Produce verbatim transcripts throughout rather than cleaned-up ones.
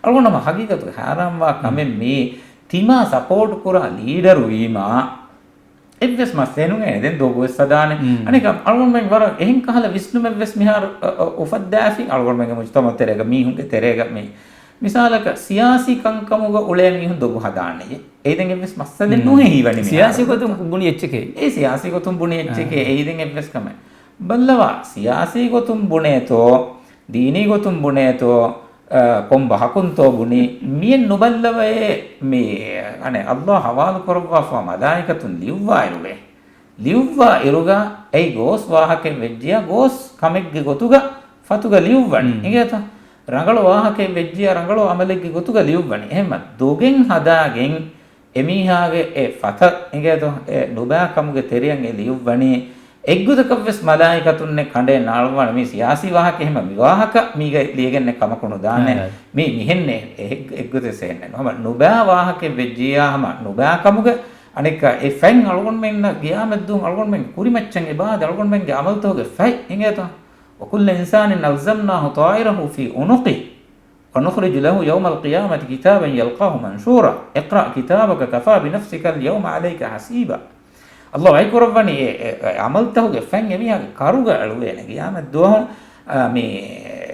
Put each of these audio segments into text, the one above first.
އަޅުގަނޑު ހަމަ ހަގީގަތުގަ ހައިރާންވާ ކަމެއް މީ ތިމާ ސަޕޯޓް ކުރާ ލީޑަރު ވީމާ، އެއްވެސް މައްސަލައެއް ނުވޭ. ދެން ދޮގުވެސް ހަދާނެ. އަނެކަ އަޅުގަނޑުމެން ވަރަށް އެހެން ކަހަލަ ވިސްނުމެއްވެސް މިހާރު، އަ، އަ، އުފައްދާފި އަޅުގަނޑުމެންގެ މުޖްތަމައު ތެރޭގަ މީހުންގެ ތެރޭގަ މި މިސާލަކަށް ސިޔާސީ ކަންކަމުގަ އުޅޭ މީހުން ދޮގު ހަދާނެޔޭ. އެއިދެން އެއްވެސް މައްސަލައެއް ނުވޭ ހީވަނީ މިހާރު. ސިޔާސީ ގޮތުން ބުނި އެއްޗެކޭ. އެ ސިޔާސީ ގޮތުން ބުނި އެއްޗެކޭ. އެއިދެން އެއްވެސް ކަމެއް. ބައްލަވާ، ސިޔާސީ ގޮތުން ބުނޭތޯ، ދީނީ ގޮތުން ބުނޭތޯ، އަ، ކޮން ބަހަކުންތޯ ބުނީ، މިއެއް ނުބައްލަވައޭ މި، އަނެއް، ﷲ ހަވާލު ކުރައްވާފަ މަލާއިކަތުން ލިޔުއްވާއިރުގައި. ލިޔުއްވާ އިރުގަ އެއީ ގޯސް ވާހަކައެއް ވެއްޖިޔާ ގޯސް ކަމެއްގެ ގޮތުގަ ފަތުގަ ލިޔުއްވަނީ. އިނގޭތަ؟ ރަނގަޅު ވާހަކައެއް ވެއްޖިޔާ ރަނގަޅު އަމަލެއްގެ ގޮތުގަ ލިޔުއްވަނީ. އެހެންމަ ދޮގެއް ހަދާގެން އެމީހާގެ އެ ފަތަށް އިނގޭތޯ އެ ނުބާ ކަމުގެ ތެރެއަށް އެ ލިޔުއްވަނީ. އެއްގޮތަކަށްވެސް މަލާއިކަތުންނެއް ކަނޑައެއް ނާޅުއްވާނެ މީ ސިޔާސީ ވާހަކަ އެހެންމަ މި ވާހަކަ މީގައި ލިޔެގެންނެއް ކަމަކު ނުދާނެ. މީ މިހެންނެއް އެ-، އެއްގޮތެއްސެއް ހެންނެއް ނު. ހަމަ ނުބާ ވާހަކައެއް ވެއްޖިޔާ ހަމަ ނުބާ ކަމުގަ އަނެއްކާ އެ ފަތް އަޅުގަނޑުމެންނަށް ގިޔާމަތްދުވަހު އަޅުގަނޑުމެން ކުރިމައްޗަށް އެބާދެ އަޅުގަނޑުމެންގެ އަމަލުތަކުގެ ފަތް އިނގޭތޯ. وكل إنسان ألزمناه طائره في عنقه ونخرج له يوم القيامة كتابا يلقاه منشورا اقرأ كتابك كفى بنفسك اليوم عليك حسيبا. ﷲ ވަޙީ ކުރައްވަނީ އެ، އެ، އެ އަމަލުތަކުގެ ފަތް އެމީހާގެ ކަރުގަ އެޅުވޭނެ ގިޔާމަތްދުވަހު، އާ، މި،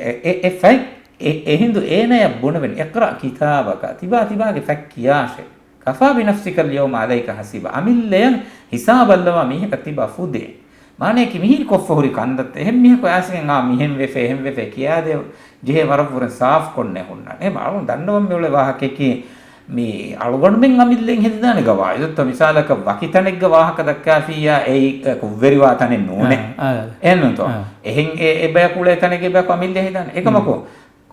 އެ، އެ، އެ ފަތް އެ، އެހިނދު އޭނަޔަށް ބުނެވެން، اقرأ كتابك، ތިބާ ތިބާގެ ފަތް ކިޔާށޭ. كفى بنفسك اليوم عليك حسيبا. އަމިއްލަޔަށް ހިސާބަށްލަވާ މީހަކަށް ތިބާ ފުދޭ. މާނަޔަކީ މިހިރި ކޮށްފަ ހުރި ކަންތައްތައް އެހެން މީހަކު އައިސްގެން އާ މިހެން ވެފޭ، އެހެން ވެފޭ ކިޔާދޭ ޖެހޭ ވަރަށްވުރެން ސާފުކޮށްނޭ ހުންނާނެ. އެހެން އަޅުގަނޑު ދަންނަވަން މިއުޅޭ ވާހަކަޔަކީ މި އަޅުގަނޑުމެން އަމިއްލައިން ހެދިދާނެ ގަވާއިދުތައް. މިސާލަކަށް ވަކި ތަނެއްގަ ވާހަކަ ދައްކާފިއްޔާ އެއީ، އެ، ކުށްވެރިވާ ތަނެއް ނޫނޭ. އާ، އާ. އެހެންނޫންތޯ؟ އާ. އެހެން އެ، އެ ބަޔަކު އުޅޭ ތަނެއްގެ ބަޔަކު އަމިއްލަ ހެދާނެ. އެކަމަކު،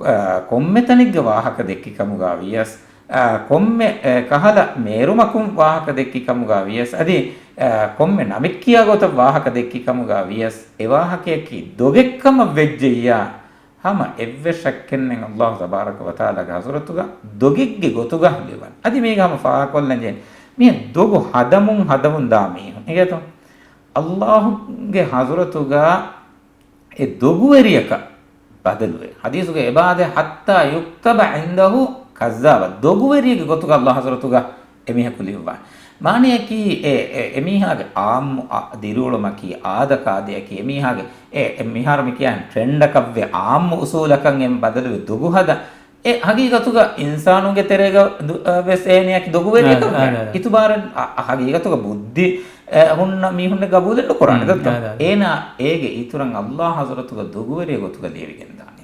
އާ، ކޮންމެ ތަނެއްގަ ވާހަކަ ދެއްކި ކަމުގަ ވިޔަސް، އާ، ކޮންމެ، އެ، ކަހަލަ މޭރުމަކުން ވާހަކަ ދެއްކި ކަމުގަ ވިޔަސް، އަދި، އާ، ކޮންމެ ނަމެއް ކިޔާ ގޮތަށް ވާހަކަ ދެއްކި ކަމުގަ ވިޔަސް، އެ ވާހަކަޔަކީ ދޮގެއްކަމަށް ވެއްޖެއްޔާ، ހަމަ އެއްވެސް ޝައްކެއްނެތް ﷲ ތަބާރަކަ ވަތަޢާލާގެ ޙަޟްރަތުގަ ދޮގެއްގެ ގޮތުގަ ލިޔުވަން. އަދި މީގަ ހަމަ ފާހަގަކޮށްލަންޖެހޭނެ މިހެން ދޮގު ހަދަމުން ހަދަމުން ދާ މީހުން. އިނގޭތޯ؟ ﷲގެ ޙަޟްރަތުގަ އެ ދޮގުވެރިޔަކަށް ބަދަލުވޭ. ޙަދީޘުގަ އެބާދޭ، حتى يكتب عنده كذابا. ދޮގުވެރިޔެއްގެ ގޮތުގަ ﷲ ޙަޟްރަތުގަ އެމީހަކު ލިޔުއްވާނެ. މާނަޔަކީ އެ، އެ، އެމީހާގެ އާއްމު، އަ، ދިރިއުޅުމަކީ، އާދަކާދަޔަކީ، އެމީހާގެ އެ، އެ މިހާރު މި ކިޔާ ޓްރެންޑަކަށްވެ، އާއްމު އުސޫލަކަށް އެން ބަދަލުވެ ދޮގު ހަދާ. އެ ހަގީގަތުގަ އިންސާނުންގެ ތެރޭގަ ދު-، އަ، ވެސް އޭނަޔަކީ ދޮގުވެރިޔަކަށް އާ، އާ، ވެ. އާ. އިތުބާރެއް އަ، އަ، ހަގީގަތުގަ ބުއްދި، އެ، ހުންނަ މީހުންނެއް ގަބޫލެއް ނުކުރާނެ. އާ، އާ، އާ. އޭނާ އޭގެ އިތުރަށް ﷲ ޙަޟްރަތުގަ ދޮގުވެރިޔެއް ގޮތުގަ ލިޔެވިގެން ދާނެ.